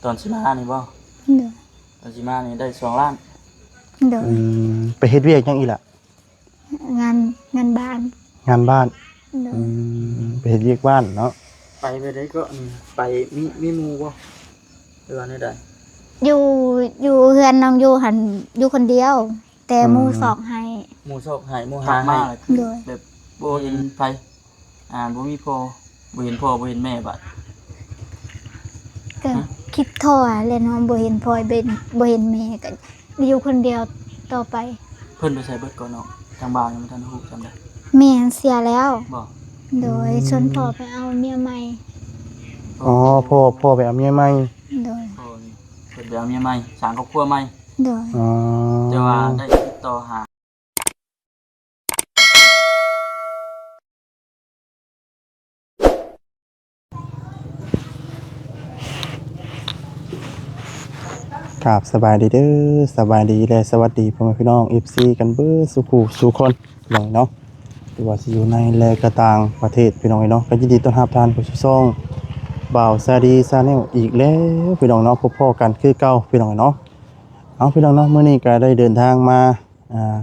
ຕອນຊິມານີ້ບໍ່? ໂດຍ. ຕອນຊິມານີ້ໄດ້ສອງລ້ານ. ໂດຍ. ອືມ ໄປເຮັດວຽກຫຍັງອີກລະ? ງານ ງານບ້ານ. ງານບ້ານ. ໂດຍ. ອືມ ໄປເຮັດວຽກບ້ານເນາະ. ໄປ ໄປໃດກໍ ອືມ ໄປ ມີ ມີໝູ່ບໍ່ ຫຼືວ່າແນວໃດ? ຢູ່ ຢູ່ເຮືອນນ້ອງຢູ່ຫັ້ນ ຢູ່ຄົນດຽວ ແຕ່ໝູ່ ອືມ ຊອກໃຫ້. ໝູ່ຊອກໃຫ້ ໝູ່ຫາໃຫ້. ໂດຍ. ແບບບໍ່ເຫັນໃຜ ອ່າ ບໍ່ມີພໍ່ ບໍ່ເຫັນພໍ່ ບໍ່ເຫັນແມ່ບາດ. ກໍ ຮະ? ຄິດທໍ້ແຫຼະເນາະ ບໍ່ເຫັນພໍ່ ບໍ່ເຫັນ ບໍ່ເຫັນແມ່ ກໍຢູ່ຄົນດຽວຕໍ່ໄປ. ເພິ່ນໄປໃສເບິດກ່ອນເນາະ? ທາງບ້ານຍັງບໍ່ທັນຮູ້ສ່ຳໃດ. ແມ່ເສຍແລ້ວ. ບໍ່? ໂດຍ. ອືມ ສ່ວນພໍ່ໄປເອົາເມຍໃໝ່. ອໍ ພໍ່ ພໍ່ໄປເອົາເມຍໃໝ່. ໂດຍ. ພໍ່ນີ້ເພິ່ນໄປເອົາເມຍໃໝ່ ສ້າງຄອບຄົວໃໝ່. ໂດຍ. ອໍ ແຕ່ວ່າໄດ້ຕິດຕໍ່ຫາ ກາບສະບາຍດີເດີ ສະບາຍດີ ແລະ ສະຫວັດດີພໍ່ແມ່ພີ່ນ້ອງ ເອັຟຊີ ກັນເບິດສູ່ຜູ້ສູ່ຄົນເນາະ ຫຼືວ່າຊິຢູ່ໃນ ແລະ ກະຕ່າງປະເທດ ພີ່ນ້ອງເອີຍເນາະ. ກໍຍິນດີຕ້ອນຮັບທ່ານເຂົ້າສູ່ຊ່ອງບ່າວຊາດີ Channel ອີກແລ້ວ ພີ່ນ້ອງເນາະ. ພົບພໍ້ກັນຄືເກົ່າ ພີ່ນ້ອງເນາະ. ເອົາ ພີ່ນ້ອງເນາະ ມື້ນີ້ກໍໄດ້ເດີນທາງມາ ອ່າ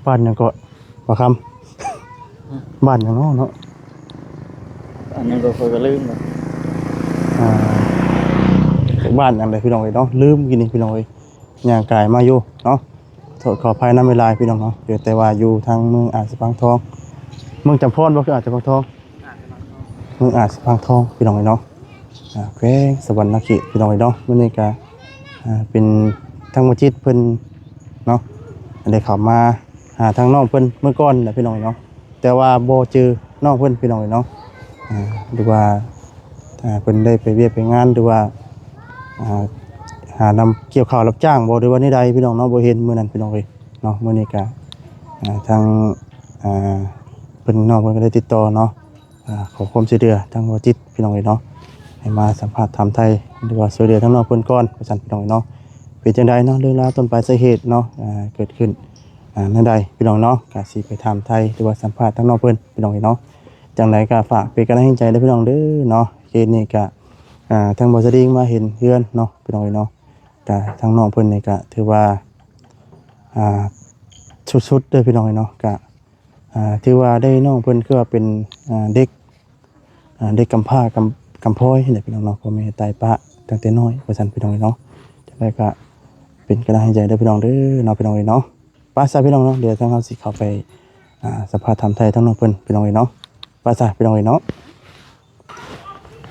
ບ້ານຫຍັງເກາະ ບ່າວຄຳ? ບ້ານຫຍັງເນາະ ເນາະ? ອັນນັ້ນກໍຂ້ອຍກໍລືມແລ້ວ. ອ່າ ບ້ານຫຍັງໃດພີ່ນ້ອງເອີຍເນາະ ລືມກີ້ນີ້ພີ່ນ້ອງເອີຍ. ຍ່າງກາຍມາຢູ່ເນາະ ໂທດຂໍອະໄພນຳຫຼາຍໆ ພີ່ນ້ອງເນາະ. ແຕ່ວ່າຢູ່ທາງເມືອງອາດສະພັງທອງ ເມືອງຈຳພອນບໍ່ ຄືອາດສະພັງທອງ? ເມືອງອາດສະພັງທອງ ພີ່ນ້ອງເອີຍເນາະ ອ່າ ແຂວງສະຫວັນນະເຂດ ພີ່ນ້ອງເອີຍເນາະ. ມື້ນີ້ກະ ອ່າ ເປັນທາງໝໍຈິດເພິ່ນເນາະ ໄດ້ເຂົ້າມາຫາທາງນ້ອງເພິ່ນມື້ກ່ອນແຫຼະ ພີ່ນ້ອງເອີຍເນາະ. ແຕ່ວ່າບໍ່ເຈີນ້ອງເພິ່ນ ພີ່ນ້ອງເອີຍເນາະ ອ່າ ຫຼືວ່າ ອ່າ ເພິ່ນໄດ້ໄປວຽກໄປງານ ຫຼືວ່າ ອ່າ ຫານຳກ່ຽວເຂົ້າຮັບຈ້າງບໍ່ ຫຼືວ່າແນວໃດ ພີ່ນ້ອງເນາະ ບໍ່ເຫັນມື້ນັ້ນ ພີ່ນ້ອງເອີຍເນາະ. ມື້ນີ້ກະ ອ່າ ທາງ ອ່າ ເພິ່ນ ນ້ອງເພິ່ນກໍໄດ້ຕິດຕໍ່ເນາະ ອ່າ ຂໍຄວາມຊ່ວຍເຫຼືອທາງໝໍຈິດ ພີ່ນ້ອງເອີຍເນາະ ໃຫ້ມາສຳພາດຖາມໄຖ່ ຫຼືວ່າຊ່ວຍເຫຼືອທາງນ້ອງເພິ່ນກ່ອນວ່າຊັ້ນ ພີ່ນ້ອງເອີຍເນາະ. ເປັນຈັ່ງໃດເນາະ ເລື່ອງລາວຕົ້ນປາຍສາເຫດເນາະ ອ່າ ເກີດຂຶ້ນ ອ່າ ແນວໃດ ພີ່ນ້ອງເນາະ ກະຊິໄປຖາມໄຖ່ ຫຼືວ່າສຳພາດທາງນ້ອງເພິ່ນ ພີ່ນ້ອງເອີຍເນາະ. ຈັ່ງໃດກະຝາກເປັນກຳລັງໃຈເດີ ພີ່ນ້ອງເດີເນາະ. ເຂດນີ້ກະ ອ່າ ທາງບ່າວສະດິງມາເຫັນເຮືອນເນາະ ພີ່ນ້ອງເອີຍເນາະ ກະທາງນ້ອງເພິ່ນນີ້ກະຖືວ່າ ອ່າ ສຸດໆເດີ ພີ່ນ້ອງເອີຍເນາະ. ກະ ອ່າ ຖືວ່າໄດ້ ນ້ອງເພິ່ນຄືວ່າເປັນ ອ່າ ເດັກ ອ່າ ເດັກກຳພ້າ ກຳ ກຳພ້ອຍນີ້ແຫຼະ ພີ່ນ້ອງເນາະ ພໍ່ແມ່ຕາຍປະຕັ້ງແຕ່ນ້ອຍວ່າຊັ້ນ ພີ່ນ້ອງເອີຍເນາະ. ຈັ່ງໃດກະເປັນກຳລັງໃຈເດີ ພີ່ນ້ອງເດີເນາະ ພີ່ນ້ອງເອີຍເນາະ. ໄປຊະ ພີ່ນ້ອງເນາະ ດຽວທາງເຮົາຊິເຂົ້າໄປ ອ່າ ສຳພາດຖາມໄຖ່ທາງນ້ອງເພິ່ນ ພີ່ນ້ອງເອີຍເນາະ. ໄປຊະ ພີ່ນ້ອງເອີຍເນາະ.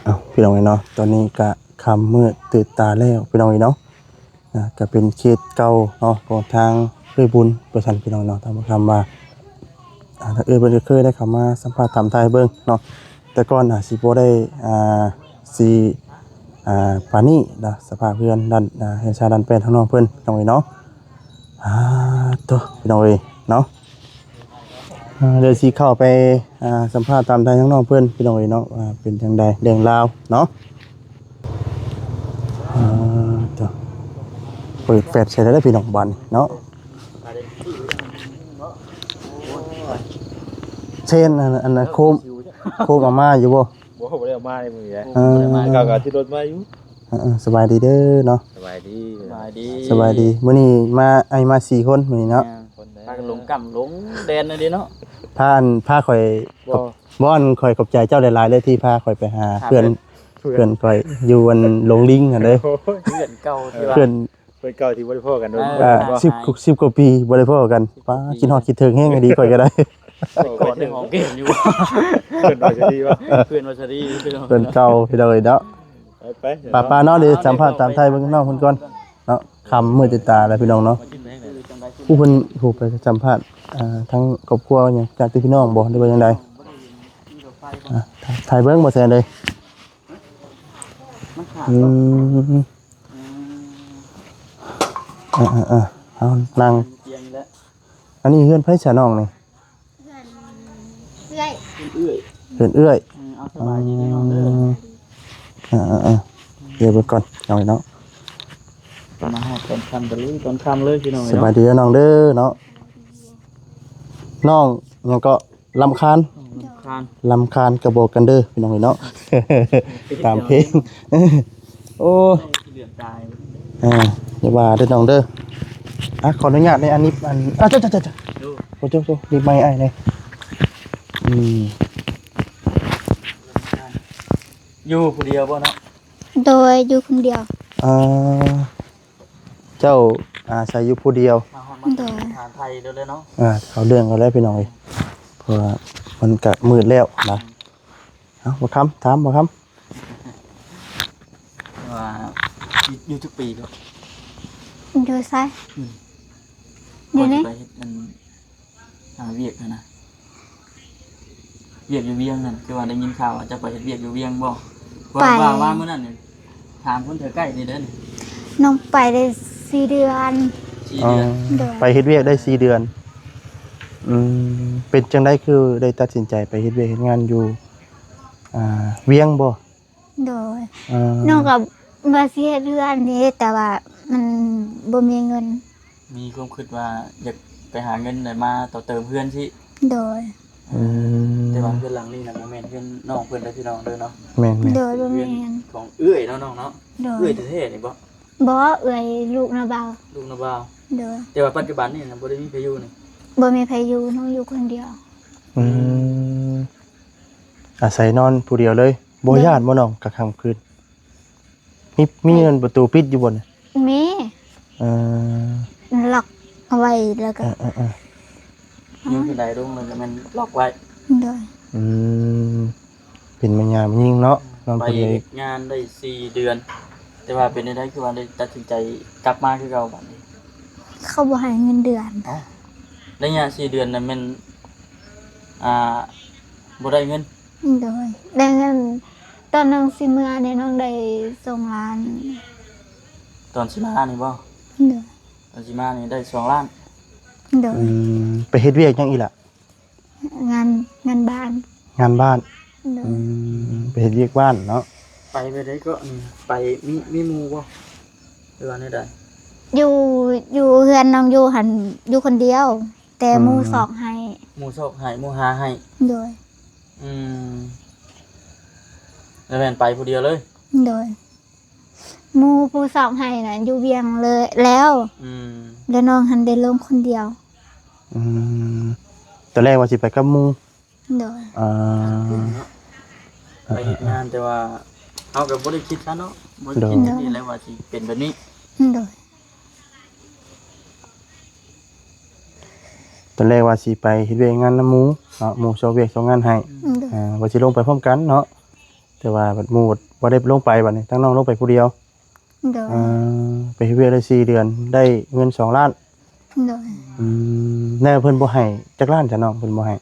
ເອົາ ພີ່ນ້ອງເອີຍເນາະ ຕອນນີ້ກະຄ່ຳມືດຕື່ນຕາແລ້ວ ພີ່ນ້ອງເອີຍເນາະ. ອ່າ ກະເປັນເຂດເກົ່າເນາະ ຂອງທາງເອື້ອຍບຸນວ່າຊັ້ນ ພີ່ນ້ອງເນາະ. ທາງບ່າວຄຳວ່າ ອ່າ ທາງເອື້ອຍເພິ່ນກໍເຄີຍໄດ້ເຂົ້າມາສຳພາດຖາມໄຖ່ເບິ່ງເນາະ ແຕ່ກ່ອນອາດຊິບໍ່ໄດ້ ອ່າ ຊິ ອ່າ ປານນີ້ເນາະ ສະພາບເຮືອນດ້ານ ອ່າ ເຮືອນຊານດ້ານແປນທາງນ້ອງເພິ່ນ ພີ່ນ້ອງເອີຍເນາະ. ອ່າ ໂທ້ ພີ່ນ້ອງເອີຍເນາະ. ອ່າ ດຽວຊິເຂົ້າໄປ ອ່າ ສຳພາດຖາມໄຖ່ທາງນ້ອງເພິ່ນ ພີ່ນ້ອງເອີຍເນາະ ວ່າເປັນຈັ່ງໃດເລື່ອງລາວເນາະ. ອ່າ ໂທ້ ເປີດແຟດໃສ່ແລ້ວເດີ ພີ່ນ້ອງ ບາດນີ້ເນາະ. ເຊນ ອັນ ອັນ ອັນໂຄມ ໂຄມເອົາມາຢູ່ບໍ່? ບໍ່ ບໍ່ໄດ້ເອົາມາໃນມື້ນີ້. ເອີ ເຂົາກໍຂີ່ລົດມາຢູ່. ເອີ ເອີ ສະບາຍດີເດີເນາະ. ສະບາຍດີ ສະບາຍດີ ສະບາຍດີ. ມື້ນີ້ມາ ອ້າຍມາສີ່ຄົນມື້ນີ້ເນາະ. ແມ່ນ ພາກັນຫຼົງກ້ຳຫຼົງແດນນັ້ນເດ້ເນາະ. ພາ ອັນ ພາຂ້ອຍ ບໍ່ ອັນ ຂ້ອຍຂອບໃຈເຈົ້າຫຼາຍໆເລີຍ ທີ່ພາຂ້ອຍໄປຫາເພື່ອນ ເພື່ອນຂ້ອຍຢູ່ ອັນ ຫຼົງລິງຫັ້ນເດ້. ໂອ້ຍ ເພື່ອນເກົ່າທີ່ວ່າ ເພື່ອນ ເພື່ອນເກົ່າທີ່ບໍ່ໄດ້ພໍ້ກັນໂດນ. ເອີ ສິບ ສິບກວ່າປີບໍ່ໄດ້ພໍ້ກັນ. ປ້າ ຄິດຮອດຄິດເຖິງແຮງອີ່ຫຼີຂ້ອຍກໍໄດ້. ກອດໃນຫ້ອງເກມຢູ່. ເພື່ອນວ່າຊະດີວະ? ເພື່ອນວ່າຊະດີ ເພື່ອນເກົ່າ ພີ່ນ້ອງເອີຍເນາະ. ໄປໆ ໄປໆເນາະ. ດຽວສຳພາດຖາມໄຖ່ເບິ່ງນ້ອງເພິ່ນກ່ອນເນາະ. ຄ່ຳມືດຕື່ນຕາແລ້ວ ພີ່ນ້ອງເນາະ. ຜູ້ເພິ່ນ ຜູ້ໄປສຳພາດ ອ່າ ທາງຄອບຄົວຫຍັງ ຍາດຕິພີ່ນ້ອງບໍ່ ຫຼືວ່າຈັ່ງໃດ? ອ່າ ຖ່າຍເບິ່ງບໍ່ແຊນເດ້. ອືມ ອ່າໆໆ ເອົາ ນັ່ງ. ອັນນີ້ເຮືອນໃຜຊະນ້ອງນີ້? ເຮືອນເອື້ອຍ ເຮືອນເອື້ອຍ ເຮືອນເອື້ອຍ. ອືມ ເອົາ ສະບາຍດີເດີນ້ອງເດີ. ອ່າໆໆ ດຽວໄປກ່ອນ ເອົາໄວ້ເນາະ. ມາຮອດຕອນຄ່ຳ ຕະລຸຍຕອນຄ່ຳເລີຍ ພີ່ນ້ອງເອີຍ. ສະບາຍດີເດີນ້ອງເດີເນາະ. ນ້ອງຫຍັງເກາະ? ລຳຄານ ລຳຄານ ລຳຄານກະບອກກັນເດີ ພີ່ນ້ອງເອີຍເນາະ. ຕາມເພງ ໂອ້ຍ ເຫຼືອດຕາຍ ອ່າ ຢ່າວ່າເດີນ້ອງເດີ. ອ່ະ ຂໍອະນຸຍາດໃນອັນນີ້ ອັນ ອ່ະ ໂທ້ໆໆ ໂອ້ ໂອ້ໂທ້ໆ ນີ້ໄມ້ອ້າຍນີ້ ອືມ ຢູ່ຜູ້ດຽວບໍ່ເນາະ? ໂດຍ ຢູ່ຄົນດຽວ. ອ່າ ເຈົ້າອາໄສຢູ່ຜູ້ດຽວ? ມາຮອດມາເຖິງ ໂດຍ ຖາມໄຖ່ໂລດເລີຍເນາະ. ອ່າ ເຂົ້າເລື່ອງເອົາແລ້ວພີ່ນ້ອງເອີຍ ເພາະວ່າມັນກະມືດແລ້ວນະ. ເອົ້າ ບໍ່ຄຳ ຖາມບໍ່ຄຳ ວ່າ ຢູ່ ຢູ່ຈັກປີກໍ? ຢູ່ໃສ? ອືມ ຢູ່ນີ້ ໄປເຮັດອັນ ຫາວຽກຫັ້ນນະ ວຽກຢູ່ວຽງນັ້ນ ຄືວ່າໄດ້ຍິນຂ່າວວ່າເຈົ້າໄປເຮັດວຽກຢູ່ວຽງບໍ່? ວ່າ ວ່າ ວ່າມື້ນັ້ນນີ້ ຖາມຄົນແຖວໃກ້ນີ້ເດີ ນ້ອງໄປໄດ້ສີ່ເດືອນ. ສີ່ເດືອນ ອໍ ໂດຍ ໄປເຮັດວຽກໄດ້ສີ່ເດືອນ. ອືມ ເປັນຈັ່ງໃດຄືໄດ້ຕັດສິນໃຈໄປເຮັດວຽກເຮັດງານຢູ່ ອ່າ ວຽງບໍ່? ໂດຍ ເອີ ນ້ອງກໍວ່າຊິເຮັດເຮືອນເດ້ ແຕ່ວ່າມັນບໍ່ມີເງິນ. ມີຄວາມຄິດວ່າຢາກໄປຫາເງິນໄດ້ມາຕໍ່ເຕີມເຮືອນຊີ້? ໂດຍ ອືມ ແຕ່ວ່າເຮືອນຫຼັງນີ້ນະ ບໍ່ແມ່ນເຮືອນນ້ອງເພິ່ນເດີພີ່ນ້ອງເດີເນາະ. ແມ່ນໆ ໂດຍ ບໍ່ແມ່ນ ເປັນເຮືອນຂອງເອື້ອຍເນາະນ້ອງເນາະ. ໂດຍ ເອື້ອຍແທ້ໆນີ້ບໍ່? ບໍ່ ເອື້ອຍລູກນ້າບ່າວ. ລູກນ້າບ່າວ ໂດຍ. ແຕ່ວ່າປັດຈຸບັນນີ້ນະ ບໍ່ໄດ້ມີໃຜຢູ່ນີ້? ບໍ່ມີໃຜຢູ່ ນ້ອງຢູ່ຄົນດຽວ. ອືມ ອືມ ອາໄສນອນຜູ້ດຽວເລີຍ ບໍ່ ໂດຍ ຢ້ານບໍ່ນ້ອງກາງຄ່ຳກາງຄືນ? ມີ ມີ ໂດຍ ອັນປະຕູປິດຢູ່ບໍ່ນີ້? ມີ ເອີ ລັອກເອົາໄວ້ ແລ້ວກໍ ເອີໆໆ ຍິງຂຶ້ນໄດລົງ ແລ້ວກໍແມ່ນລັອກໄວ້. ໂດຍ ອືມ ເປັນແມ່ຍ່າແມ່ຍິງເນາະ ນ້ອງ ໄປ ເພິ່ນເລີຍ ເຮັດງານໄດ້ສີ່ເດືອນ ແຕ່ວ່າເປັນແນວໃດຄືວ່າໄດ້ຕັດສິນໃຈກັບມາຄືເກົ່າບັດນີ້? ເຂົາບໍ່ໃຫ້ເງິນເດືອນ. ເອົ້າ ໄລຍະສີ່ເດືອນນັ້ນແມ່ນ ອ່າ ບໍ່ໄດ້ເງິນ? ໂດຍ ໄດ້ເງິນ ຕອນນ້ອງຊິເມືອນີ້ນ້ອງໄດ້ສອງລ້ານ. ຕອນຊິມານີ້ບໍ່? ໂດຍ ຕອນຊິມານີ້ໄດ້ສອງລ້ານ. ໂດຍ ອືມ ໄປເຮັດວຽກຫຍັງອີກລະ? ງານ ງານບ້ານ. ງານບ້ານ. ໂດຍ ອືມ ໄປເຮັດວຽກບ້ານເນາະ. ໄປແບບໃດກໍ ໄປ ມີ ມີໝູ່ບໍ່ ຫຼືວ່າແນວໃດ? ຢູ່ ຢູ່ເຮືອນນ້ອງຢູ່ຫັ້ນ ຢູ່ຄົນດຽວ ແຕ່ໝູ່ ອືມ ຊອກໃຫ້. ໝູ່ຊອກໃຫ້ ໝູ່ຫາໃຫ້. ໂດຍ ອືມ ແລ້ວແມ່ນໄປຜູ້ດຽວເລີຍ? ໂດຍ ໝູ່ຜູ້ຊອກໃຫ້ນະຢູ່ວຽງເລີຍແລ້ວ. ອືມ ແລ້ວນ້ອງຫັ້ນໄດ້ລົງຄົນດຽວ. ອືມ ຕອນແລກວ່າຊິໄປກັບໝູ່. ໂດຍ ອ່າ ໄປເຮັດງານ ແຕ່ວ່າເຮົາກໍບໍ່ໄດ້ຄິດຊະເນາະ ບໍ່ໄດ້ ໂດຍ ຄິດ ໂດຍ ແນວນີ້ແຫຼະວ່າຊິເປັນແບບນີ້. ໂດຍ ຕອນແລກວ່າຊິໄປເຮັດວຽກງານນຳໝູ່ເນາະ ໝູ່ຊອກວຽກຊອກງານໃຫ້. ໂດຍ ອ່າ ວ່າຊິລົງໄປພ້ອມກັນເນາະ ແຕ່ວ່າບັດໝູ່ບໍ່ໄດ້ລົງໄປ ບັດນີ້ທາງນ້ອງລົງໄປຜູ້ດຽວ. ໂດຍ ອ່າ ໄປເຮັດວຽກໄດ້ສີ່ເດືອນ ໄດ້ເງິນສອງລ້ານ. ໂດຍ ອືມ ແລ້ວເພິ່ນບໍ່ໃຫ້ຈັກລ້ານຊະນ້ອງ ເພິ່ນບໍ່ໃຫ້?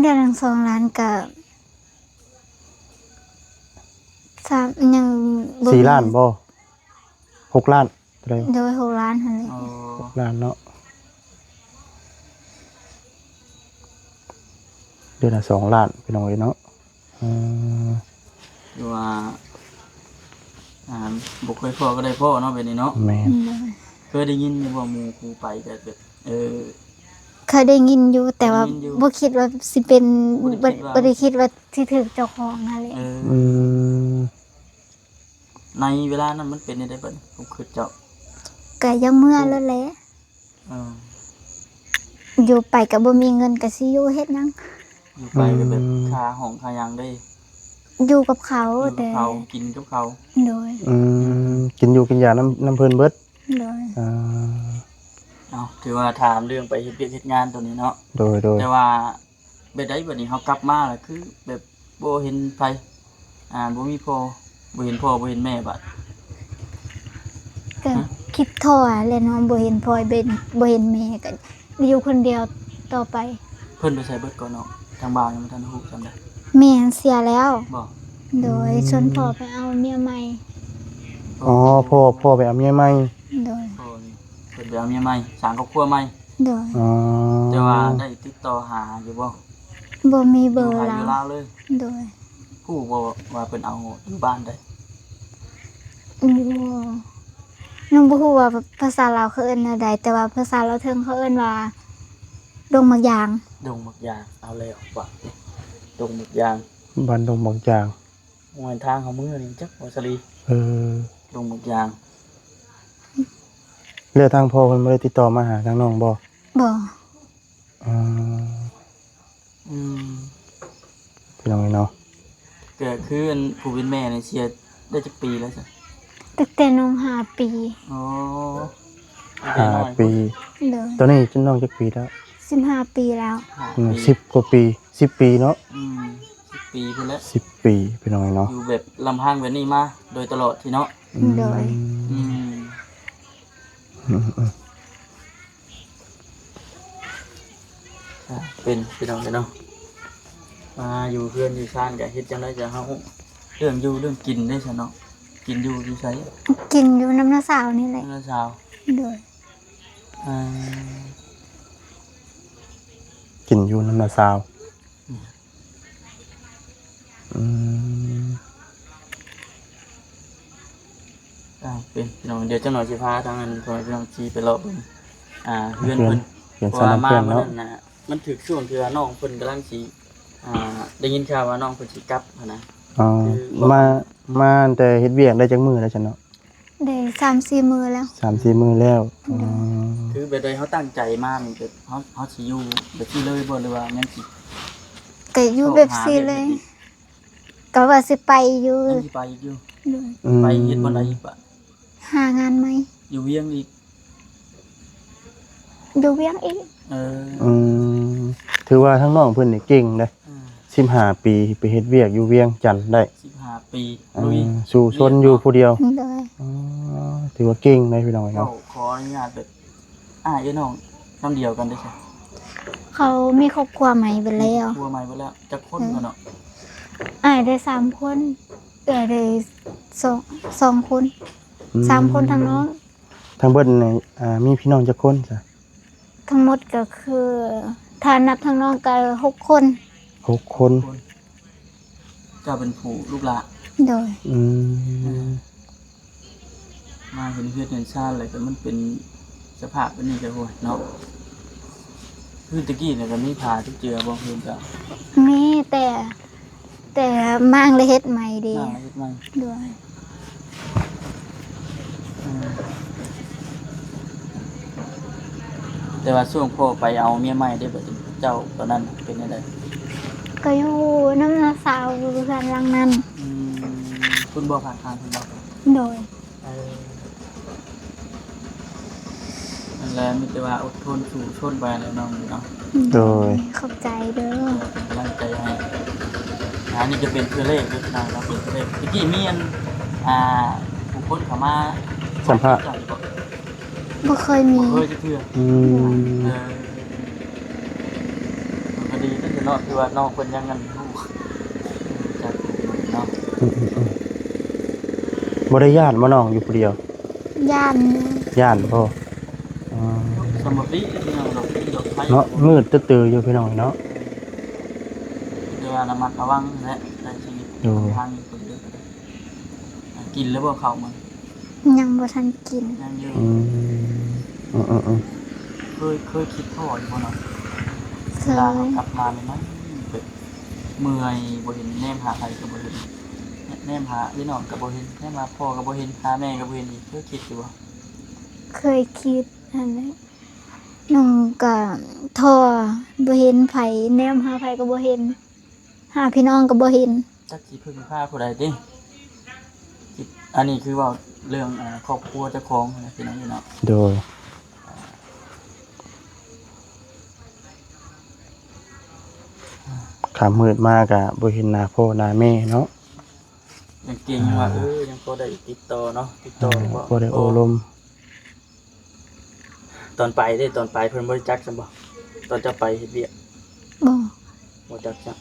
ເດືອນໜຶ່ງສອງລ້ານກະ ສາມ ຍັງບໍ່ ສີ່ລ້ານບໍ່? ຫົກລ້ານ ເທົ່າໃດ? ໂດຍ ຫົກລ້ານຫັ້ນແຫຼະ. ອໍ ຫົກລ້ານເນາະ ເດືອນລະສອງລ້ານ ພີ່ນ້ອງເອີຍເນາະ. ອືມ ຫຼືວ່າ ອ່າ ບໍ່ເຄີຍພໍ້ກໍໄດ້ພໍ້ເນາະ ແບບນີ້ເນາະ. ແມ່ນ ໂດຍ ເຄີຍໄດ້ຍິນຢູ່ວ່າໝູ່ຄູໄປກໍແບບ ເອີ ເຄີຍໄດ້ຍິນຢູ່ ແຕ່ວ່າ ໄດ້ຍິນຢູ່ ບໍ່ຄິດວ່າຊິເປັນ ບໍ່ໄດ້ຄິດວ່າ ບໍ່ ບໍ່ໄດ້ຄິດວ່າຊິຖືກເຈົ້າຂອງຫັ້ນແຫຼະ. ເອີ ອືມ ໃນເວລານັ້ນມັນເປັນແນວໃດບັດນີ້ ຄວາມຄິດເຈົ້າ? ກໍຢາກເມືອໂລດແຫຼະ. ເອີ ຢູ່ໄປກໍບໍ່ມີເງິນ ກໍຊິຢູ່ເຮັດຫຍັງ? ຢູ່ໄປກໍແບບ ອືມ ຄ່າຫ້ອງຄ່າຫຍັງເດ້? ຢູ່ກັບເຂົາ ຢູ່ກັບເຂົາ ແຕ່ ກິນກັບເຂົາ. ໂດຍ ອືມ ກິນຢູ່ກິນຢານຳ ນຳເພິ່ນເບິດ. ໂດຍ ອ່າ ເອົາ ຖືວ່າຖາມເລື່ອງໄປເຮັດວຽກເຮັດງານໂຕນີ້ເນາະ. ໂດຍໆ ແຕ່ວ່າ ແບບໃດບັດນີ້ເຮົາກັບມາລະຄືແບບບໍ່ເຫັນໃຜ ອ່າ ບໍ່ມີພໍ່ ບໍ່ເຫັນພໍ່ບໍ່ເຫັນແມ່ບາດ? ກໍ ຮະ? ຄິດທໍ້ແຫຼະເນາະ ບໍ່ເຫັນພໍ່ເຫັນ ບໍ່ເຫັນແມ່ ກໍຢູ່ຄົນດຽວຕໍ່ໄປ. ເພິ່ນໄປໃສເບິດກ່ອນເນາະ? ທາງບ່າວຍັງບໍ່ທັນຮູ້ສ່ຳໃດ. ແມ່ເສຍແລ້ວ. ບໍ່? ໂດຍ ອືມ ຊົວນພໍ່ໄປເອົາເມຍໃໝ່. ອໍ ພໍ່ ພໍ່ໄປເອົາເມຍໃໝ່. ໂດຍ ພໍ່ນີ້ເພິ່ນໄປເອົາເມຍໃໝ່ ສ້າງຄອບຄົວໃໝ່. ໂດຍ ອໍ ແຕ່ວ່າໄດ້ຕິດຕໍ່ຫາຢູ່ບໍ່? ບໍ່ມີເບີລາວ ຢູ່ລາວເລີຍ. ໂດຍ ຮູ້ບໍ່ວ່າເພິ່ນເອົາຢູ່ບ້ານໃດ? ບໍ່ ນ້ອງບໍ່ຮູ້ວ່າພາສາລາວເຂົາເອີ້ນແນວໃດ ແຕ່ວ່າພາສາລາວເທິງເຂົາເອີ້ນວ່າດົງໝາກຢາງ. ດົງໝາກຢາງ ເອົາແລ້ວບາດນີ້ ດົງໝາກຢາງ ບ້ານດົງໝາກຢາງ. ໂອ້ຍ ທາງເຮົາເມືອນີ້ຈັກວ່າສາລີ ເອີ ລົງໝາກຢາງ. ແລ້ວທາງພໍ່ເພິ່ນບໍ່ໄດ້ຕິດຕໍ່ມາຫາທາງນ້ອງບໍ່? ບໍ່. ອໍ ອືມ ພີ່ນ້ອງເອີຍເນາະ ກໍຄືອັນຜູ້ເປັນແມ່ນີ້ເສຍໄດ້ຈັກປີແລ້ວຊະ? ຕັ້ງແຕ່ນ້ອງຫ້າປີ. ອໍ ຫ້າປີ. ໂດຍ. ຕອນນີ້ນ້ອງຈັກປີແລ້ວ? ສິບຫ້າປີແລ້ວ. ອືມ ສິບກວ່າປີ ສິບປີເນາະ. ອືມ ສິບປີພຸ້ນແຫຼະ ສິບປີ ພີ່ນ້ອງເນາະ ຢູ່ແບບລຳພັງແບບນີ້ມາໂດຍຕະຫຼອດທີ່ເນາະ. ອືມ ໂດຍ. ອືມ ອືມ ອືມ ອ່າ ເປັນ ພີ່ນ້ອງເອີຍເນາະ ມາຢູ່ເຮືອນຢູ່ຊານກໍເຮັດຈັ່ງໃດຈະເຮົາ ເລື່ອງຢູ່ເລື່ອງກິນເດ້ຊະເນາະ ກິນຢູ່ຢູ່ໃສ? ກິນຢູ່ນຳນ້າສາວນີ້ແຫຼະ. ນຳນ້າສາວ. ໂດຍ. ອ່າ ກິນຢູ່ນຳນ້າສາວ. ອືມ ອ່າ ເປັນ ພີ່ນ້ອງ ດຽວຈັກໜ່ອຍຊິພາທາງອັນ ພໍ່ແມ່ພີ່ນ້ອງຊິໄປເລາະເບິ່ງ ອ່າ ເຮືອນເພິ່ນ ເຮືອນ ເຮືອນ ເພາະວ່າມາມື້ນັ້ນນະ ມັນຖືກຊ່ວງທີ່ວ່ານ້ອງເພິ່ນກຳລັງຊິ ອ່າ ໄດ້ຍິນຂ່າວວ່ານ້ອງເພິ່ນຊິກັບຫັ້ນນະ. ອໍ ຄື ມາ ມາແຕ່ເຮັດວຽກໄດ້ຈັກມື້ແລ້ວຊັ້ນເນາະ? ໄດ້ສາມສີ່ມື້ແລ້ວ. ສາມສີ່ມື້ແລ້ວ. ໂດຍ. ອໍ ຄືແບບໃດ ເຮົາຕັ້ງໃຈມານີ້ ແບບເຮົາ ເຮົາຊິຢູ່ແບບນີ້ເລີຍບໍ່ ຫຼືວ່າຍັງຊິ ກໍຢູ່ແບບນີ້ເລີຍ ຊອກຫາວຽກເຮັດອີກ? ກໍວ່າຊິໄປຢູ່. ຍັງຊິໄປອີກຢູ່? ໂດຍ. ອືມ ໄປເຮັດບ່ອນໃດອີກປະ? ຫາງານໃໝ່. ຢູ່ວຽງອີກ? ຢູ່ວຽງອີກ. ເອີ ອືມ ຖືວ່າທາງນ້ອງເພິ່ນນີ້ເກັ່ງເດ້. ອືມ ສິບຫ້າປີໄປເຮັດວຽກຢູ່ວຽງຈັນໄດ້. ສິບຫ້າປີ ເອີ ລຸຍ ສູ້ຊົນຢູ່ຜູ້ດຽວ. ໂດຍ. ອໍ ຖືວ່າເກັ່ງເດ້ພີ່ນ້ອງເນາະ. ເວົ້າ ຂໍອະນຸຍາດແບບ ອ້າຍເອື້ອຍນ້ອງນຳດຽວກັນເດ້ຊະ? ເຂົາມີຄອບຄົວໃໝ່ເບິດແລ້ວ. ມີຄອບຄົວໃໝ່ເບິດແລ້ວ. ຈັກຄົນ ເອີ ກັນເນາະ? ອ້າຍໄດ້ສາມຄົນ ເອື້ອຍໄດ້ສອງ ສອງຄົນ. ອືມ ສາມຄົນທາງນ້ອງ. ທັງເບິດນີ້ ອ່າ ມີພີ່ນ້ອງຈັກຄົນຊະ? ທັງໝົດກໍຄື ຖ້ານັບທາງນ້ອງກໍຫົກຄົນ. ຫົກຄົນ. ເຈົ້າເປັນຜູ້ລູກຫຼ້າ? ໂດຍ. ອືມ ເອີ ມາເຫັນເຮືອນເຫັນຊານແລ້ວກໍມັນເປັນສະພາບແບບນີ້ແຫຼະ ໂອ້ຍເນາະ. ຄືແຕ່ກີ້ນີ້ກໍມີຜ້າຕິດເຈື່ອບໍ່? ເຮືອນເຈົ້າ ມີ ແຕ່ ແຕ່ມ້າງລະເຮັດໃໝ່ເດ້. ມ້າງລະເຮັດໃໝ່. ໂດຍ. ອືມ ແຕ່ວ່າຊ່ວງພໍ່ໄປເອົາເມຍໃໝ່ເດ້ ບັດນີ້ເຈົ້າຕອນນັ້ນເປັນແນວໃດ? ກໍຢູ່ນຳນ້າສາວຢູ່ເຮືອນຫຼັງນັ້ນ. ອືມ ເພິ່ນບໍ່ ຂ້າງໆ ເພິ່ນບໍ່? ໂດຍ. ເອີ ນັ້ນແຫຼະ ມີແຕ່ວ່າອົດທົນສູ້ຊົນໄປແຫຼະນ້ອງເນາະ. ໂດຍ. ຂອບໃຈເດີ ເປັນກຳລັງໃຈໃຫ້. ອັນນີ້ຈະເປັນເທື່ອແລກເດີພີ່ນ້ອງເນາະ ເປັນເທື່ອແລກ. ແຕ່ກີ້ມີອັນ ອ່າ ຜູ້ຄົນເຂົ້າມາສຳພາດເຈົ້າຢູ່ບໍ່? ບໍ່ເຄີຍມີ. ບໍ່ເຄີຍຈັກເທື່ອ. ອືມ ເອີ ກໍດີເດ້ເນາະ ຄືວ່ານ້ອງເພິ່ນຍັງອັນຮູ້ຈັກເນາະ. ອືມໆໆ ບໍ່ໄດ້ຢ້ານບໍ່ນ້ອງຢູ່ຜູ້ດຽວ? ຢ້ານຢູ່. ຢ້ານບໍ່? ອໍ ສຳບໍ່ຕິເນາະ ດອກໄມ້ດອກໄມ້ເນາະ ມືດຕື້ໆຢູ່ພີ່ນ້ອງເນາະ. ແຕ່ວ່າລະມັດລະວັງແຫຼະໃຊ້ຊີວິດ. ໂດຍ. ທາງນີ້ເພິ່ນເດີ ກິນແລ້ວບໍ່ເຂົ້າມື້? ຍັງບໍ່ທັນກິນ. ຍັງຢູ່. ອືມ ເອີໆໆ ເຄີຍ ເຄີຍຄິດພໍ້ຢູ່ບໍ່ເນາະ? ເຄີຍ. ເວລາເຮົາກັບມາໃໝ່ໆ ແບບເມື່ອຍ ບໍ່ເຫັນ ແນມຫາໃຜກໍບໍ່ເຫັນ ແນມຫາພີ່ນ້ອງກໍບໍ່ເຫັນ ແນມຫາພໍ່ກໍບໍ່ເຫັນ ຫາແມ່ກໍບໍ່ເຫັນອີກ ເຄີຍຄິດຢູ່ບໍ່? ເຄີຍຄິດຫັ້ນແຫຼະ ນ້ອງກໍທໍ້ ບໍ່ເຫັນໃຜ ແນມຫາໃຜກໍບໍ່ເຫັນ ຫາພີ່ນ້ອງກໍບໍ່ເຫັນ. ຈັກຊິເພິ່ງພາຜູ້ໃດຕິ? ອັນນີ້ຄືເວົ້າເລື່ອງ ອ່າ ຄອບຄົວເຈົ້າຂອງນະ ພີ່ນ້ອງເນາະ. ໂດຍ. ຄ່ຳມືດມາກະບໍ່ເຫັນໜ້າພໍ່ໜ້າແມ່ເນາະ. ຍັງເກັ່ງວ່າ ອ່າ ເອີ ຍັງພໍໄດ້ຕິດຕໍ່ເນາະ ຕິດຕໍ່ ອ່າ ບໍ່ ພໍໄດ້ໂອ້ລົມ. ຕອນໄປເດ້ ຕອນໄປເພິ່ນບໍ່ໄດ້ຈັກຊ້ຳບໍ່? ຕອນເຈົ້າໄປເຮັດວຽກ? ບໍ່ ບໍ່ຈັກຊ້ຳ.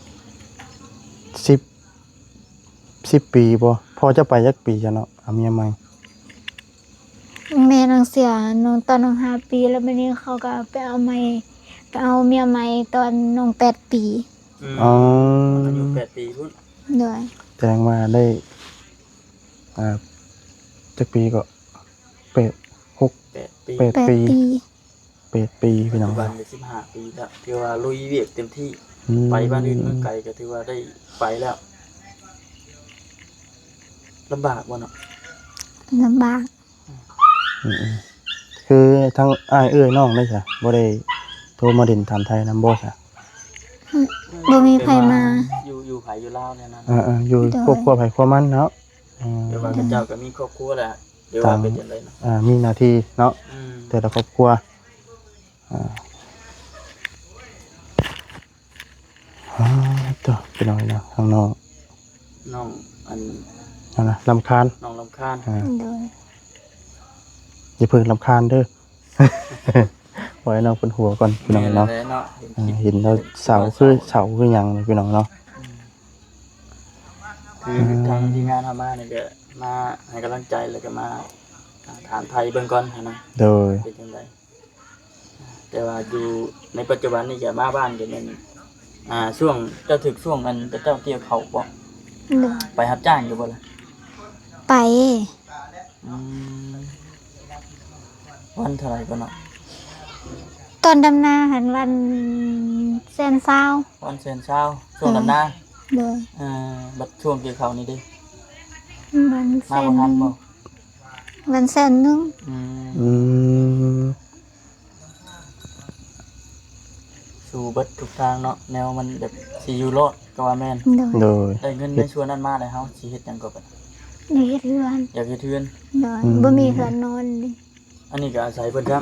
ສິບ ສິບປີບໍ່? ພໍ່ເຈົ້າໄປຈັກປີຊະເນາະ ເອົາເມຍໃໝ່? ແມ່ນ້ອງເສຍນ້ອງ ຕອນນ້ອງຫ້າປີ ແລ້ວບາດນີ້ເຂົາກໍໄປເອົາໃໝ່ ໄປເອົາເມຍໃໝ່ຕອນນ້ອງແປດປີ. ອືມ ອໍ ອາຍຸແປດປີພຸ້ນ. ໂດຍ. ແສດງວ່າໄດ້ ອ່າ ຈັກປີກໍ ແປດ ຫົກ ແປດປີ ແປດປີ ແປດປີ ພີ່ນ້ອງ. ປັດຈຸບັນກໍສິບຫ້າປີແລ້ວ ຖືວ່າລຸຍວຽກເຕັມທີ່. ອືມ ໄປບ້ານອື່ນເມືອງໄກກໍຖືວ່າໄດ້ໄປແລ້ວ. ລຳບາກບໍ່ເນາະ? ລຳບາກ. ອືມໆ ຄືທາງອ້າຍເອື້ອຍນ້ອງໄດ້ຊະ ບໍ່ໄດ້ໂທມາຫຼິ້ນຖາມໄຖ່ນຳບໍ່ຊະ? ອືມ ບໍ່ມີໃຜມາ ຢູ່ ຢູ່ໃຜຢູ່ລາວແນວນັ້ນ. ເອີໆ ຢູ່ ໂດຍ ຄອບຄົວໃຜຄອບມັນເນາະ. ອືມ ແຕ່ວ່າເຂົາເຈົ້າກໍມີຄອບຄົວແລ້ວ ຫຼືວ່າເປັນຈັ່ງໃດເນາະ? ອ່າ ມີໜ້າທີ່ເນາະ ອືມ ແຕ່ລະຄອບຄົວ. ອ່າ ອ່າ ໂຕ ພີ່ນ້ອງເນາະ ທາງນ້ອງ ນ້ອງອັນ ນັ້ນນະ ລຳຄານ ນ້ອງລຳຄານ. ອ່າ ໂດຍ ຢ່າເພິ່ງລຳຄານເດີ ບໍ່ໃຫ້ນ້ອງເພິ່ນຫົວກ່ອນ ພີ່ນ້ອງເນາະ. ແມ່ນແຫຼະເນາະ ເຫັນ ອ່າ ເຫັນແລ້ວເຊົາ ເຄີເຊົາຄືຫຍັງ ພີ່ນ້ອງເນາະ. ອືມ ຄື ອ່າ ທາງທີມງານເຮົາມານີ້ກໍມາໃຫ້ກຳລັງໃຈ ແລ້ວກໍມາ ອ່າ ຖາມໄຖ່ເບິ່ງກ່ອນຫັ້ນນະ. ໂດຍ ເປັນຈັ່ງໃດ? ແຕ່ວ່າຢູ່ໃນປັດຈຸບັນນີ້ ຈະມາບ້ານກໍແມ່ນ ອ່າ ຊ່ວງ ເຈົ້າຖືກຊ່ວງອັນເຈົ້າກ່ຽວເຂົ້າບໍ່? ໂດຍ ໄປຮັບຈ້າງຢູ່ບໍ່ລະ? ໄປ. ອືມ ວັນເທົ່າໃດກ່ອນເນາະ? ຕອນດຳນາຫັ້ນວັນແສນຊາວ. ວັນແສນຊາວ ຊ່ວງດຳນາ. ໂດຍ ເອີ ບັດຊ່ວງກ່ຽວເຂົ້ານີ້ເດ? ວັນແສນ ມາບໍ່ທັນບໍ່? ວັນແສນໜຶ່ງ. ອືມ ອືມ ສູ້ເບິດທຸກທາງເນາະ ແນວມັນແບບຊິຢູ່ລອດກໍວ່າແມ່ນ. ໂດຍ ໂດຍ ໄດ້ເງິນໃນສ່ວນນັ້ນມາແລ້ວ ເຮົາຊິເຮັດຫຍັງກໍບັດ? ຢາກເຮັດເຮືອນ. ຢາກເຮັດເຮືອນ. ໂດຍ ອືມ ບໍ່ມີເຮືອນນອນເດ. ອັນນີ້ກໍອາໄສເພິ່ນຊ້ຳ.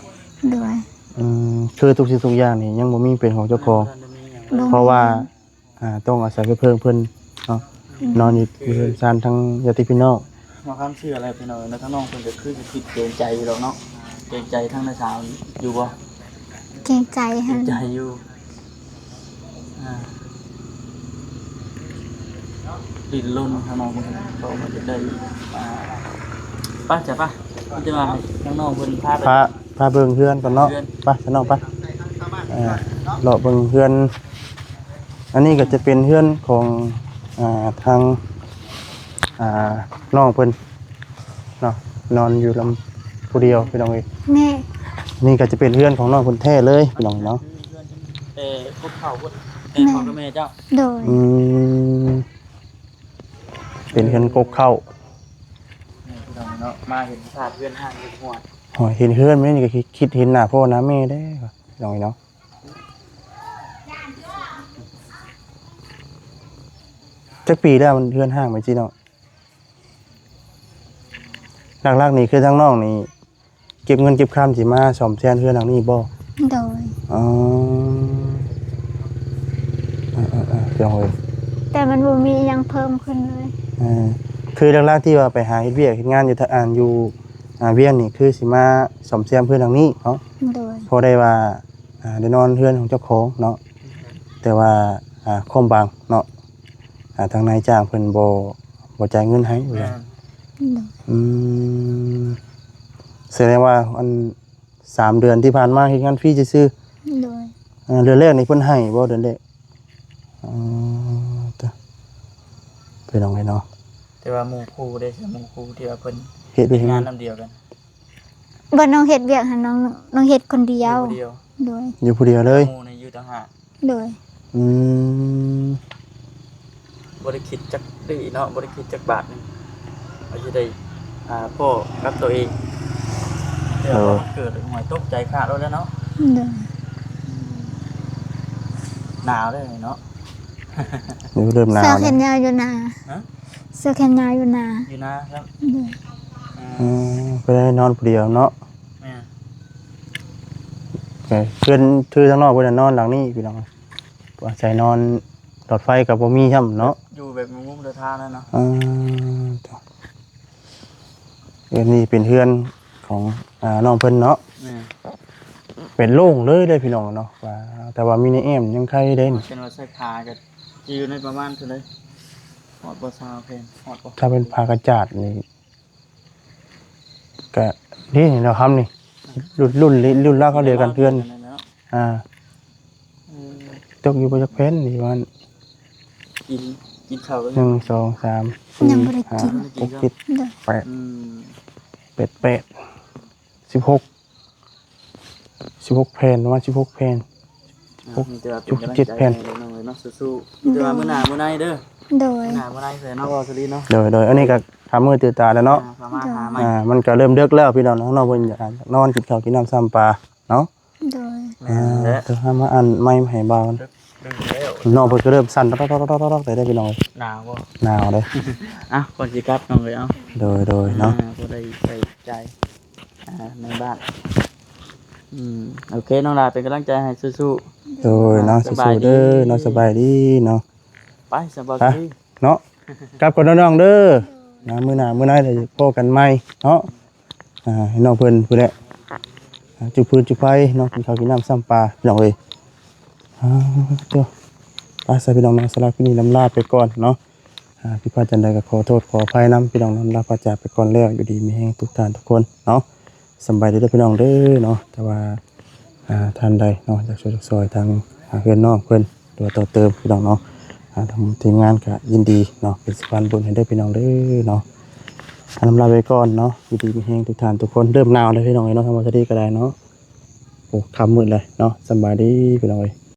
ໂດຍ ອືມ ຄືທຸກສິ່ງທຸກຢ່າງນີ້ຍັງບໍ່ມີເປັນຂອງເຈົ້າຂອງ. ຍັງບໍ່ທັນໄດ້ມີຫຍັງເລີຍ. ເພາະວ່າ ອ່າ ຕ້ອງອາໄສໄປເພິ່ງເພິ່ນເນາະ. ອືມ ນອນຢູ່ ຄື ຢູ່ເຮືອນຊານທາງຍາດຕິພີ່ນ້ອງ. ເວົ້າຄຳເຊື່ອແລ້ວພີ່ນ້ອງເນາະ ທາງນ້ອງເພິ່ນກໍຄືຊິຄິດເກງໃຈຢູ່ດອກເນາະ ເກງໃຈທາງນ້າສາວຢູ່ບໍ່? ເກງໃຈ ເກງໃຈຢູ່. ອ່າ ດີ້ນລົນທາງນ້ອງເພິ່ນກໍມາຈະໄດ້ ອ່າ ໄປ ໄປ ມີແຕ່ວ່າໃຫ້ທາງນ້ອງເພິ່ນພາໄປ ພາ ພາເບິ່ງເຮືອນກ່ອນເນາະ. ເຮືອນ ໄປຊະນ້ອງໄປ ເອີ ເລາະເບິ່ງເຮືອນ. ອັນນີ້ກໍຈະເປັນເຮືອນຂອງ ອ່າ ທາງ ອ່າ ນ້ອງເພິ່ນເນາະ ນອນຢູ່ລຳ ຜູ້ດຽວພີ່ນ້ອງເອີຍ. ແມ່ ນີ້ກໍຈະເປັນເຮືອນຂອງນ້ອງເພິ່ນແທ້ເລີຍພີ່ນ້ອງເນາະ. ແຕ່ກົກເຂົ້າພຸ້ນ ແຕ່ພໍ່ກັບແມ່ເຈົ້າ. ໂດຍ ອືມ ເປັນເຮືອນກົກເຂົ້າ. ນີ້ພີ່ນ້ອງເນາະ ມາເຫັນສະພາບເຮືອນຮ້າງເຮືອນຮ້າງ. ໂອ້ຍ ເຫັນເຮືອນແມ່ນີ້ກໍຄິດ ຄິດເຫັນໜ້າພໍ່ໜ້າແມ່ເດ້ພີ່ນ້ອງເນາະ. ຈັກປີແລ້ວເຮືອນຮ້າງແມ່ຈີເນາະ? ຫຼັກໆນີ້ຄືທາງນ້ອງນີ້ເກັບເງິນເກັບຄຳຊິມາສ້ອມແຊມເຮືອນຫຼັງນີ້ບໍ່? ໂດຍ. ອໍ ເອີໆໆ ພີ່ນ້ອງເອີຍ ແຕ່ມັນບໍ່ມີຫຍັງເພີ່ມຂຶ້ນເລີຍ. ເອີ ຄືຫຼັກໆທີ່ວ່າໄປຫາເຮັດວຽກເຮັດງານຢູ່ ອັນ ຢູ່ ອ່າ ວຽງນີ້ ຄືຊິມາສ້ອມແຊມເຮືອນຫຼັງນີ້ເນາະ. ໂດຍ. ພໍໄດ້ວ່າ ອ່າ ໄດ້ນອນເຮືອນຂອງເຈົ້າຂອງເນາະ ແຕ່ວ່າ ອ່າ ຄວາມບັງເນາະ ອ່າ ທາງນາຍຈ້າງເພິ່ນບໍ່ ບໍ່ຈ່າຍເງິນໃຫ້. ແມ່ນ. ອືມ ສະແດງວ່າ ອັນ ສາມເດືອນທີ່ຜ່ານມາເຮັດງານຟຣີຊື່ໆ. ໂດຍ. ເດືອນແລກນີ້ເພິ່ນໃຫ້ບໍ່ ເດືອນແລກ? ອໍ ເປັນຫຍັງເນາະ ແຕ່ວ່າໝູ່ຄູ່ເດ້ ໝູ່ຄູ່ທີ່ວ່າເພິ່ນເຮັດວຽກເຮັດງານນຳດຽວກັນ. ບໍ່ ນ້ອງເຮັດວຽກຫັ້ນ ນ້ອງ ນ້ອງເຮັດຄົນດຽວ. ຢູ່ຜູ້ດຽວ. ໂດຍ. ຢູ່ຜູ້ດຽວເລີຍ. ໝູ່ນີ້ຢູ່ຕ່າງຫາກ. ໂດຍ. ອືມ ບໍ່ໄດ້ຄິດຈັກຕື້ເນາະ ບໍ່ໄດ້ຄິດຈັກບາດໜຶ່ງ ວ່າຊິໄດ້ ອ່າ ພໍ້ກັບໂຕເອງ. ແຕ່ວ່າ ໂດຍ ເກີດຫວຍຕົກໃຈຂາດໂລດແລ້ວເນາະ. ໂດຍ. ໜາວເດ້ເນາະ. ເລີ່ມໜາວ. ເສື້ອແຂນຍາວຢູ່ນາ. ຮະ? ເສື້ອແຂນຍາວຢູ່ນາ. ຢູ່ນາ. ໂດຍ. ອືມ ອືມ ເພິ່ນໄດ້ນອນຜູ້ດຽວເນາະ. ແມ່ນ. ເອີ ເພື່ອນ ຄືທາງນອກເພິ່ນນອນຫຼັງນີ້ພີ່ນ້ອງ ອາໄສນອນ ຫຼອດໄຟກໍບໍ່ມີຊ້ຳເນາະ ຢູ່ແບບງຸມໆເດີທາງນັ້ນເນາະ. ເອີ ໂຕ ເຮືອນນີ້ເປັນເຮືອນຂອງ ອ່າ ນ້ອງເພິ່ນເນາະ. ແມ່ນ. ເປັນໂລ່ງເລີຍເດ້ພີ່ນ້ອງເນາະ ວ່າ ແຕ່ວ່າມີໃນແອ້ມຍັງໄຄເດ້. ເປັນວ່າໃສ່ຜ້າກໍຢູ່ໃນປະມານເທົ່າໃດ ຮອດບໍ່ຊາວແຜ່ນ ຮອດບໍ່? ຖ້າເປັນຜ້າກະຈາດນີ້ ກະນີ້ເນາະ ຄຳນີ້ ລຸ້ນ ລຸ້ນ ລຸ້ນລາວເຂົາດຽວກັນເຮືອນ. ອ່າ ເອີ ຕົກຢູ່ບໍ່ຈັກແຜ່ນນີ້ວ່າ ກິນ ກິນເຂົ້າແລ້ວ ໜຶ່ງ ສອງ ສາມ ສີ່ ຫ້າ ຫົກ ເຈັດ ແປດ ອືມ ແປດ ແປດ ສິບຫົກ ສິບຫົກແຜ່ນ ປະມານສິບຫົກແຜ່ນ. ຫົກ ມີແຕ່ວ່າເປັນກຳລັງໃຈໃຫ້ນ້ອງເອີຍເນາະ ສູ້ໆ ມີແຕ່ວ່າມື້ໜ້າມື້ໃນເດີ ໂດຍ ມື້ໜ້າມື້ໃນເດີເນາະ ເວົ້າສະລີເນາະ ໂດຍໆ ອັນນີ້ກໍຄ່ຳມືຕື່ນຕາແລ້ວເນາະ ອ່າ ເຂົ້າມາຫາໃໝ່ ອ່າ ມັນກໍເລີ່ມເດິກແລ້ວພີ່ນ້ອງ ນ້ອງເພິ່ນຢາກນອນກິນເຂົ້າກິນນ້ຳຊຳປາເນາະ ໂດຍ ອ່າ ແມ່ນແຫຼະ ໂທຫາມາອັນໄມໃຫ້ບ່າວ ເດິກແລ້ວ ນ້ອງເພິ່ນກໍເລີ່ມສັ່ນຕອກໆໆໆ ແລ້ວເດີພີ່ນ້ອງເອີຍ ໜາວບໍ່ ໜາວເດ້ ອ່ະ ກ່ອນຊິກັບນ້ອງເອີຍ ເອົາ ໂດຍໆເນາະ ອ່າ ບໍ່ໄດ້ໃສ່ໃຈ ອ່າ ໃນບ້ານ ອືມ ໂອເຄ ນ້ອງຫຼ້າເປັນກຳລັງໃຈໃຫ້ສູ້ໆ ໂດຍເນາະ ອ່າ ສູ້ໆເດີເນາະ ສະບາຍດີເນາະ ສະບາຍດີເນາະ ໄປ ສະບາຍດີ ເນາະ ກັບກ່ອນເດີນ້ອງເດີ ນະ ມື້ໜ້າມື້ໃນເດີພໍ້ກັນໃໝ່ເນາະ ອ່າ ໃຫ້ນ້ອງເພິ່ນພຸ້ນແຫຼະ ອ່າ ຈຸຟືນຈຸໄຟເນາະ ກິນເຂົ້າກິນນ້ຳຊຳປາ ພີ່ນ້ອງເອີຍ ອ່າ ໂຕ ໄປຊະພີ່ນ້ອງເນາະ ສຳລັບຄລິບນີ້ລຳລາໄປກ່ອນເນາະ ອ່າ ຜິດພາດຈັ່ງໃດກໍຂໍໂທດຂໍອະໄພນຳ ພີ່ນ້ອງເນາະ ລາພາຈາກໄປກ່ອນແລ້ວ ຢູ່ດີມີແຮງທຸກທ່ານທຸກຄົນເນາະ ສຳບາຍດີເດີພີ່ນ້ອງເດີເນາະ ແຕ່ວ່າ ອ່າ ທ່ານໃດເນາະ ຢາກຊ່ວຍຢາກຊ່ອຍທາງ ອ່າ ເຮືອນນ້ອງເພິ່ນ ຫຼືວ່າຕໍ່ເຕີມພີ່ນ້ອງເນາະ ອ່າ ທາງທີມງານກໍຍິນດີເນາະ ເປັນສະພານບຸນໃຫ້ເດີພີ່ນ້ອງເດີເນາະ ອ່າ ລຳລາໄປກ່ອນເນາະ ຢູ່ດີມີແຮງທຸກທ່ານທຸກຄົນ ເລີ່ມໜາວແລ້ວພີ່ນ້ອງເອີຍເນາະ ທາງບ່າວສາລີກໍໄດ້ເນາະ ໂອ້ ຄ່ຳມືດແລ້ວເນາະ ສຳບາຍດີພີ່ນ້ອງເອີຍ.